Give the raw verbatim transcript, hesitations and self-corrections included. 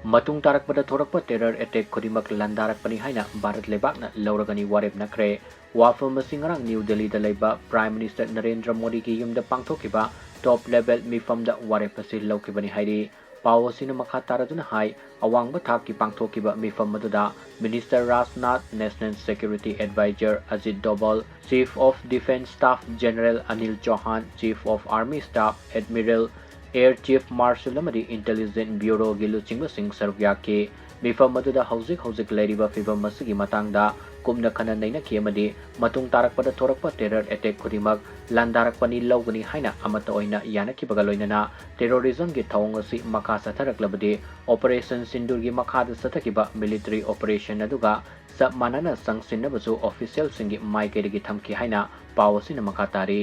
ꯃꯇꯨꯡ ꯇꯥꯔꯛꯄꯗ ꯊꯣꯔꯛꯄ terror attack ꯈꯨꯗꯤꯡꯃꯛ ꯂꯥꯟꯗꯥꯔꯛꯄꯅꯤ ꯍꯥꯏꯅ ꯚꯥꯔꯠ ꯂꯩꯕꯥꯛꯅ ꯂꯧꯔꯒꯅꯤ ꯋꯥꯔꯦꯞ ꯅꯈ꯭ꯔꯦ꯫ ꯋꯥꯐꯝ ꯑꯁꯤ ꯉꯔꯥꯡ ꯅ꯭ꯌꯨ ꯗꯦꯜꯂꯤꯗ ꯂꯩꯕ Prime Minister ꯅꯔꯦꯟꯗ꯭ꯔ ꯃꯣꯗꯤꯒꯤ ꯌꯨꯝꯗ ꯄꯥꯡꯊꯣꯛꯈꯤꯕ top level ꯃꯤꯐꯝꯗ ꯋꯥꯔꯦꯞ ꯑꯁꯤ ꯂꯧꯈꯤꯕꯅꯤ ꯍꯥꯏꯔꯤ꯫ ꯄꯥꯎ ꯑꯁꯤꯅ ꯃꯈꯥ ꯇꯥꯔꯗꯨꯅ ꯍꯥꯏ, ꯑꯋꯥꯡꯕ ꯊꯥꯛꯀꯤ ꯄꯥꯡꯊꯣꯛꯈꯤꯕ ꯃꯤꯐꯝ ꯑꯗꯨꯗ Minister Rajnath, National Security Advisor Ajit ꯗꯣꯚꯜ, Chief of Defence Staff General Anil ꯆꯧꯍꯥꯟ, Chief of Army Staff Admiral, Air Chief Marshal ꯑꯃꯗꯤ Intelligence Bureauꯒꯤ ꯂꯨꯆꯤꯡꯕꯁꯤꯡ ꯁꯔꯨꯛ ꯌꯥꯈꯤ꯫ ꯃꯤꯐꯝ ꯑꯗꯨꯗ ꯍꯧꯖꯤꯛ ꯍꯧꯖꯤꯛ ꯂꯩꯔꯤꯕ ꯐꯤꯚꯝ ꯑꯁꯤꯒꯤ ꯃꯇꯥꯡꯗ ꯀꯨꯞꯅ ꯈꯟꯅ ꯅꯩꯅꯈꯤ ꯑꯃꯗꯤ ꯃꯇꯨꯡ ꯇꯥꯔꯛꯄꯗ ꯊꯣꯔꯛꯄ terror attack ꯈꯨꯗꯤꯡꯃꯛ ꯂꯥꯟꯗꯥꯔꯛꯄꯅꯤ ꯂꯧꯒꯅꯤ ꯍꯥꯏꯅ ꯑꯃꯠꯇ ꯑꯣꯏꯅ ꯌꯥꯅꯈꯤꯕꯒ ꯂꯣꯏꯅꯅ terrorismꯒꯤ ꯊꯧꯑꯣꯡ ꯑꯁꯤ ꯃꯈꯥ ꯆꯠꯊꯔꯛꯂꯕꯗꯤ Operation ꯁꯤꯟꯗꯨꯔꯒꯤ ꯃꯈꯥꯗ ꯆꯠꯊꯈꯤꯕ military operation ꯑꯗꯨꯒ ꯆꯞ ꯃꯥꯟꯅꯅ ꯆꯪꯁꯤꯟꯅꯕꯁꯨ officialꯁꯤꯡꯒꯤ ꯃꯥꯏꯀꯩꯗꯒꯤ ꯊꯝꯈꯤ ꯍꯥꯏꯅ ꯄꯥꯎ ꯑꯁꯤꯅ ꯃꯈꯥ ꯇꯥꯔꯤ꯫